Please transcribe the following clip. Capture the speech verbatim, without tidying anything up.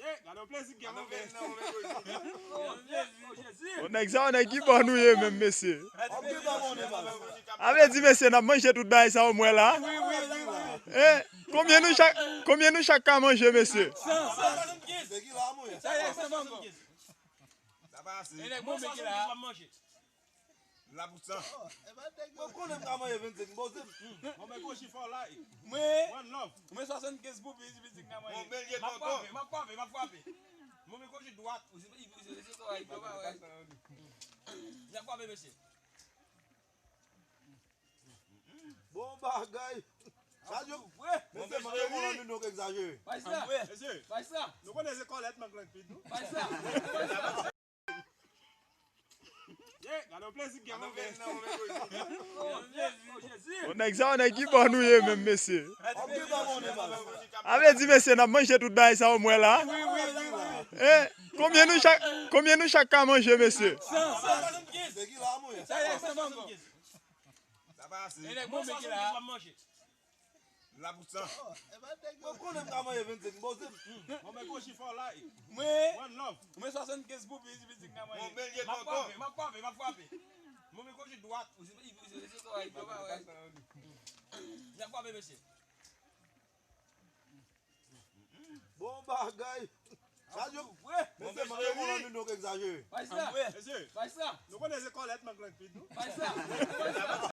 Gade yon plezi k gen move. Bon, nèg sa yo, nèg ki bò nou ye menm, mesye? A vle di, mesye, n ap manje tout bagay sa yo, m wè la. Eh, konbyen nou chak, konbyen nou chak ka manje, mesye? Sa pa ase. La pou san. Mwen konnen m ka manje vennsenk, m poze m. Mwen men kochi fò la. Mwen, mwen swasannkenz pou piti piti m ka manje. M ap kwape, m ap kwape, m ap kwape. Mwen men kochi dwat. Ou se, ou se, ou se, ou se, ou se, m ap kwape, mesye. Bon bagay. Sa yo, mesye, manje moun an nou k egzajere. Bay sa. Mesye, bay sa. Nou konnen se kòlèt mank lang pit nou. Bay sa. Gade yon plezi k gen move. Bon, nèg sa yo, nèg ki bò nou ye menm, mesye? A vle di, mesye, n ap manje tout bagay sa yo, m wè la. Eh, konbyen nou chak, konbyen nou chak ka manje, mesye? Sa pa ase. La pou san. Mwen konnen m ka manje vennsenk, m poze m. Mwen men kochi fò la. Mwen, mwen swasannkenz pou piti piti m ka manje. M ap kwape, m ap kwape, m ap kwape. Mwen men kochi dwat. Ou se, ou se, ou se, ou se, m ap kwape, mesye. Bon bagay. Sa yo, mesye, manje moun an nou k egzajere. Bay sa. Mesye, bay sa. Nou konnen se kòlèt mank lang pit nou. Bay sa.